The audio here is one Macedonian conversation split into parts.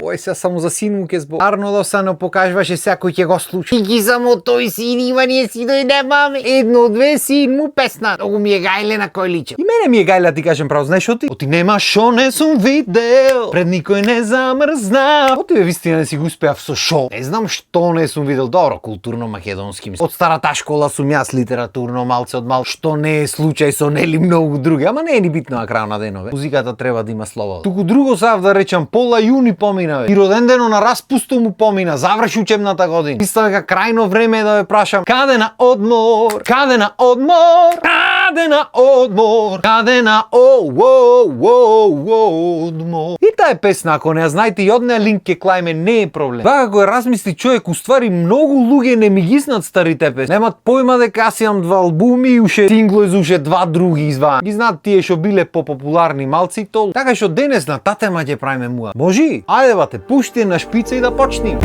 Ој се само за син му ке збор. Арно да се не покажваше секој ќе го слуша. И ги само тој син има ние си дојдемаме. Едно, две син му песна. Многу ми е гајле на кој личи. И мене ми е гајле, ти кажем право, знаеш што ти? Оти нема шо не сум видел. Пред никој не замрзна. Оти бе вистина не си го успеав со шо. Не знам што не сум видел. Добро, културно македонски мислам. Од старата школа сум јас литературно малце од мал. Што не е случај со нели многу други, ама не е ни битно на крај на денове. Музиката треба да има слобода. Туку друго сав да речам, пола јуни помина бе. И роден дено на распусту му помина, заврши учебната година. Мислам дека крајно време е да ве прашам, каде на одмор? Каде на одмор? Каде на одмор? Каде на одмор? И таа песна, ако не ја знаете и од неа линк ке клајме, не е проблем. Вака го размисли човек, уствари многу луѓе не ми ги знаат старите песни. Немат појма дека јас имам 2 албуми и уште сингло из уште 2 други изваја. Ги знаат тие што биле попопуларни малци и толку. Така што денес на таа тема ќе правиме муа. Може? Ајде бате, пушти на шпица и да почнеме.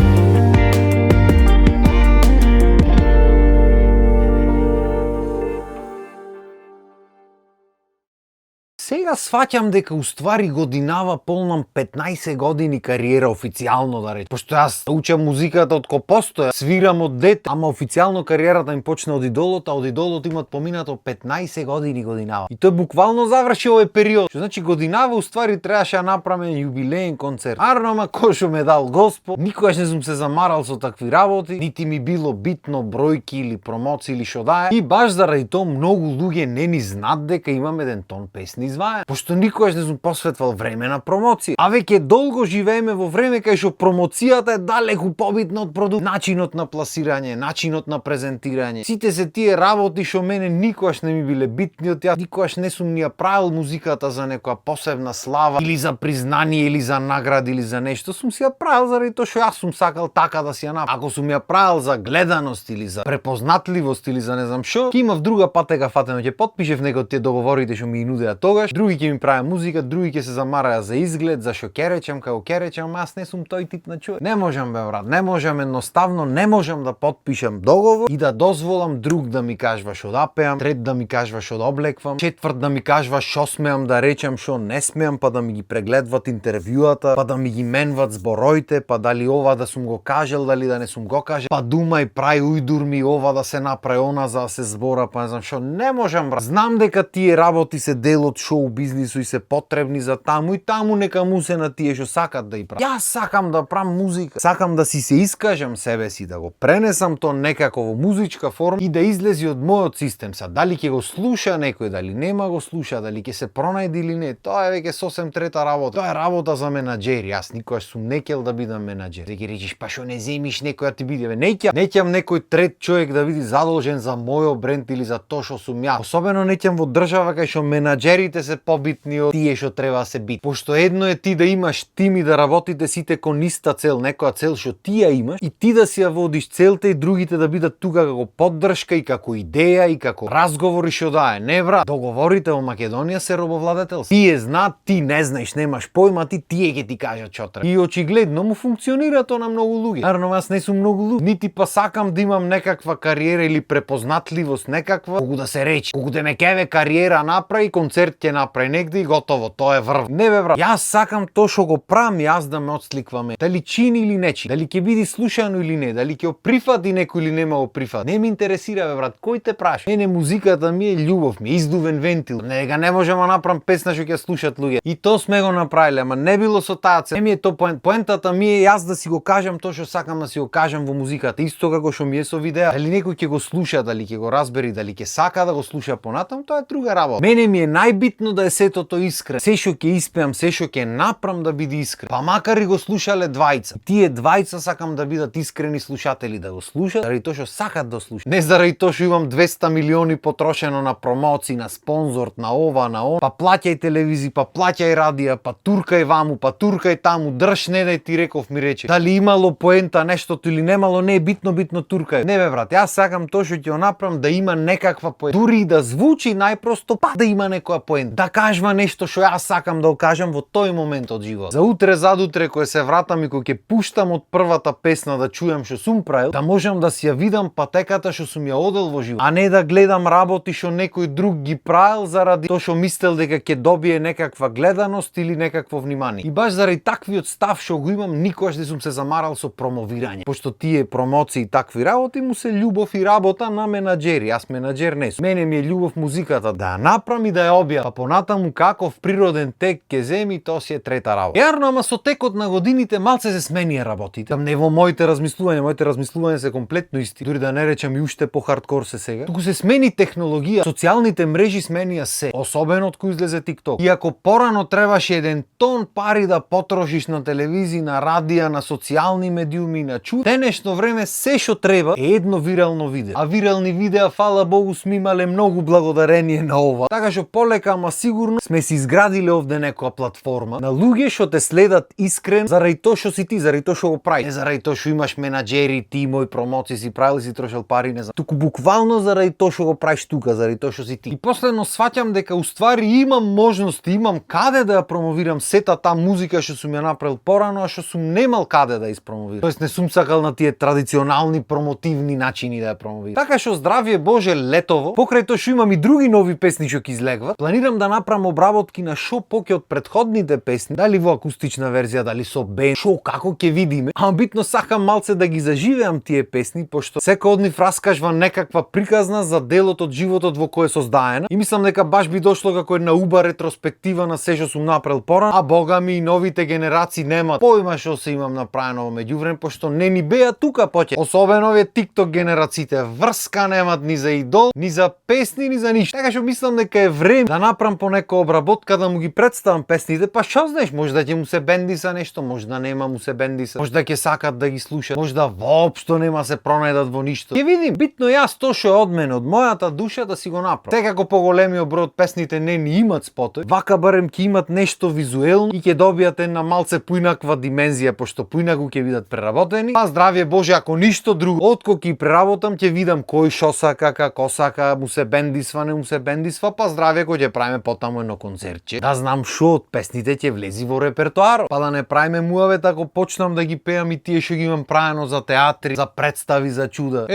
Сега сваќам дека уствари годинава полнам 15 години кариера официјално да речем. Пошто јас учам музиката од ко постоја, свирам од дете, ама официјално кариерата ми почна од Идолот, а од Идолот имат поминато 15 години годинава. И тој буквално заврши овој период. Што значи годинава уствари требаше да направиме јубилеен концерт. Арно, ама кој што ме дал Господ, никогаш не сум се замарал со такви работи, нити ми било битно бројки или промоции или што да е. И баш заради тоа многу луѓе не ни знаат дека имаме еден тон песни изваја. Пошто никогаш не сум посветвал време на промоција. А веќе долго живееме во време кај што промоцијата е далеку побитна од продукт. Начинот на пласирање, начинот на презентирање. Сите се тие работи што мене никогаш не ми биле битни од јас. Никогаш не сум ни ја правил музиката за некоја посебна слава или за признание или за награди или за нешто. Сум си ја правил заради тоа што јас сум сакал така да си ја направам. Ако сум ја правил за гледаност или за препознатливост или за не знам што, ќе имав друга патека фатено, ќе потпишев некој од тие договорите што ми нудеа тогаш. Други ќе ми правеа музика, други ќе се замараја за изглед, за што ќе речам, како ќе речам, аз не сум тој тип на човек. Не можам бе брат, не можам едноставно, не можам да потпишам договор и да дозволам друг да ми кажува што да пеам, трет да ми кажува што да облеквам, четврт да ми кажува што смеам да речам, што не смеам, па да ми ги прегледват интервјуата, па да ми ги менват збороите, па дали ова да сум го кажал, дали да не сум го кажал, па думај, прај ујдур ми ова да се направи, она за да се збора, па не знам што, не можам брат. Знам дека тие работи се дел од шоу бизнису и се потребни за таму и таму нека му се на тие што сакат да и прават. Јас сакам да правам музика, сакам да си се искажам себе си, да го пренесам тоа некако во музичка форма и да излези од мојот систем. Са дали ќе го слуша некој, дали нема го слуша, дали ќе се пронајде или не, тоа е веќе сосем трета работа. Тоа е работа за менаџери. Јас никогаш сум не ќел да бидам менаџер. Ти ќе речеш па што не земиш некој да ти биде, не ќам некој трет човек да биде задолжен за мојот бренд или за тоа што сум јас. Особено не ќам во држава кај што менаџерите се побитни од тие што треба да се бит. Пошто едно е ти да имаш тим и да работите сите кон иста цел, некоја цел што ти ја имаш и ти да си ја водиш целта и другите да бидат тука како поддршка и како идеја и како разговори што да е. Не брат, договорите во Македонија се робовладетелство. Тие знаат, ти не знаеш, немаш појма, тие ќе ти кажат што треба. И очигледно му функционира тоа на многу луѓе. Нарно јас не сум многу луѓе, нити па сакам да имам некаква кариера или препознатливост некаква, колку да се рече, колку да ме кеве кариера направи, концерт ќе направи негде и готово, тоа е врв. Не бе брат, јас сакам тоа што го правам јас да ме отсликваме. Дали чини или не чини, дали ќе биде слушано или не, дали ќе оприфати некој или нема го прифати. Не ме интересира бе брат, кој те праша. Мене музиката ми е љубов, ми е издувен вентил. Нега не можам да направам песна што ќе слушат луѓе. И тоа сме го направиле, ама не било со таа цел. Не ми е тоа поентата ми е јас да си го кажам тоа што сакам да си го кажам во музиката, исто како што ми е со видеа. Дали некој ќе го слуша, дали ќе го разбери, дали ќе сака да го слуша понатам, тоа е друга работа. Мене ми е најбитно да е сетото искрено. Се што ќе испеам, се што ќе направам да биде искрен. Па макар и го слушале двајца. Тие двајца сакам да бидат искрени слушатели, да го слушат заради тоа што сакат да слушат. Не заради тоа што имам 200 милиони потрошено на промоции, на спонзор, на ова, на он. Па плаќај телевизии, па плаќај радија, па туркај ваму, па туркај таму, држ не дај ти реков ми рече. Дали имало поента нештото или немало, не е битно туркај. Не бе брат, јас сакам тоа што ќе го направам да има некаква поента. Дури и да звучи најпросто, па да има некоја поента. Да кажва нешто што јас сакам да го кажам во тој момент од живот. За утре, задутре, кога се вратам и кога ќе пуштам од првата песна да чујам што сум правил, да можам да си ја видам патеката што сум ја одел во живот, а не да гледам работи што некој друг ги правил заради тоа што мислел дека ќе добие некаква гледаност или некакво внимание. И баш заради таквиот став што го имам, никогаш не сум се замарал со промовирање. Пошто тие промоции и такви работи му се љубов и работа на менаџери. Јас менаџер не сум. Мене ми е љубов музиката да ја направам и да ја објавам. Па понатаму каков природен тек ќе земи, тоа си е трета работа. Јарно, ама со текот на годините малце се сменија работите. Там не во моите размислувања се комплетно исти. Дури да не речам и уште по хардкор се сега. Туку се смени технологија, социјалните мрежи сменија се, особено од кој излезе TikTok. Иако порано требаше еден тон пари да потрошиш на телевизија, на радија, на социјални медиуми, на чуд, денешно време се што треба е едно вирално видео. А вирални видеа, фала Богу, сме имале многу благодарение на ова. Така што полека, ама сигурно сме си изградиле овде некоја платформа на луѓе што те следат искрен заради тоа што си ти, заради тоа што го правиш. Не заради тоа што имаш менаџери, тимови, промоции си правил и си трошел пари, не знам. Туку буквално заради тоа што го правиш тука, заради тоа што си ти. И последно сваќам дека уствари имам можности, имам каде да ја промовирам сета таа музика што сум ја направил порано, а што сум немал каде да испромовирам. Тоест не сум сакал на тие традиционални промотивни начини да ја промовирам. Така што здравје Боже летово, покрај тоа што имам и други нови песни што ќе излегват, планирам да направам обработки на шо поќе од претходните песни, дали во акустична верзија, дали со бенд, шо како ќе видиме. Ама битно сакам малце да ги заживеам тие песни, пошто секој од нив раскажува некаква приказна за делот од животот во кој е создаена. И мислам дека баш би дошло како една уба ретроспектива на се што сум направил порано, а бога ми и новите генерации немаат појма што се имам направено во меѓувреме, пошто не ни беа тука поќе. Особено овие TikTok генерациите, врска немаат ни за идол, ни за песни, ни за ништо. Така што мислам дека е време да направам по некоја обработка да му ги представам песните, па што знаеш, може да ќе му се бендиса нешто, може да нема му се бендиса, може да ќе сакат да ги слушат, може да воопшто нема се пронајдат во ништо. Ќе видим, битно јас тоа што е од мене, од мојата душа да си го направам. Секако поголемиот број од песните не ни имат спотој, вака барем ќе имат нешто визуелно и ќе добијат една малце поинаква димензија, пошто поинаку ќе бидат преработени. Па здравје Боже, ако ништо друго, откако ќе преработам ќе видам кој шо сака, како сака, му се бендисва, не му се бендисва, па здравје кога ќе правиме потаму едно концертче. Да знам шо од песните ќе влези во репертоарот, па да не правиме муавет ако почнам да ги пеам и тие што ги имам правено за театри, за представи, за чуда.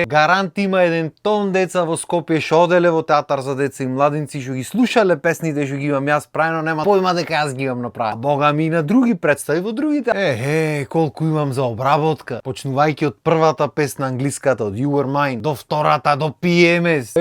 Гарант има еден тон деца во Скопје што оделе во театар за деца и младинци што ги слушале песните што ги имам јас правено, нема појма дека јас ги имам направено. Бога ми и на други представи во другите. Колку имам за обработка. Почнувајќи од првата песна англиската од You Were Mine до втората до PMS.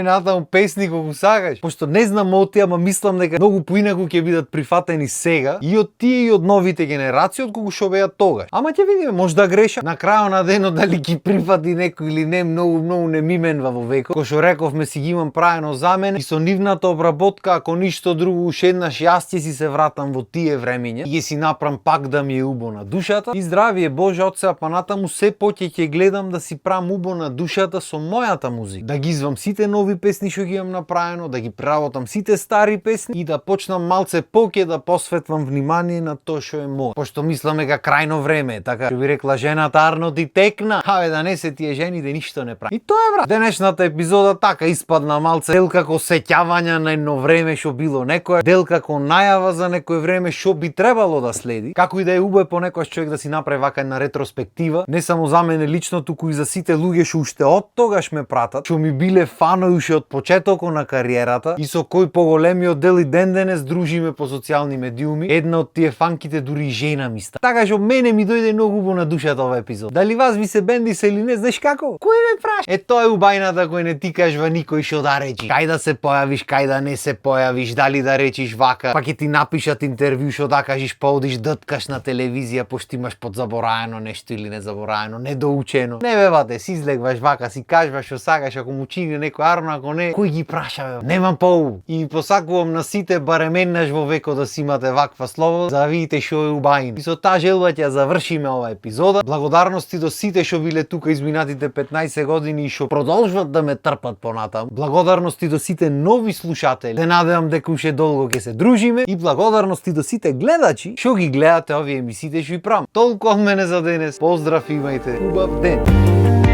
Натаму песни колку сакаш. Пошто не знам од тие, ама мислам дека многу поинаку ќе бидат прифатени сега и од тие и од новите генерации отколку што беа тогаш. Ама ќе видиме, може да грешам. На крајот на денот дали ги прифати некој или не, многу не ми менва во векот. Кој што рековме си ги имам правено за мене и со нивната обработка, ако ништо друго, уште еднаш јас ќе си се вратам во тие времиња и ќе си направам пак да ми е убо на душата. И здравје Боже, од сега па натаму се поќе ќе гледам да си правам убо на душата со мојата музика. Да ги извам сите нови песни што ги имам направено, да ги преработам сите стари песни и да почнам малце поќе да посветвам внимание на тоа што е мој. Пошто мислам дека крајно време е, така што би рекла жената Арно ти текна. Да не се тие жени да ништо не прави. И тоа е брат. Денешната епизода така испадна малце дел како сеќавања на едно време што било некој, дел како најава за некој време што би требало да следи. Како и да е убаво понекогаш човек да си направи вака една ретроспектива, не само за мене лично, туку и за сите луѓе што уште од тогаш ме пратат, што ми биле фанови уште од почетокот на кариерата и со кој поголемиот дел и ден денес дружиме по социјални медиуми. Една од тие фанките дури жена ми ста. Така што мене ми дојде многу убаво на душата ова епизод. Дали вас ви се бендиса или не, знаеш како? Кој ме праша? Тоа е убајната кој не ти кажува никој што да речи. Кај да се појавиш, кај да не се појавиш, дали да речиш вака, па ќе ти напишат интервју што да кажеш, па одиш дткаш на телевизија пошто имаш подзабораено нешто или незабораено, недоучено. Не бевате, си излегваш вака, си кажуваш што сакаш, ако му чини некој Арно, ако не, кој ги праша бе? Немам поубаво. И посакувам на сите барем еднаш во векот да си имате ваква слобода, за да видите што е убајно. И со таа желба ќе завршиме ова епизода. Благодарности до сите што биле тука изминатите 15 години и што продолжуваат да ме трпат понатаму. Благодарности до сите нови слушатели. Се надевам дека уште долго ќе се дружиме и благодарности до сите гледачи што ги гледате овие емисиите што и правам. Толку од мене за денес. Поздрав, имајте убав ден.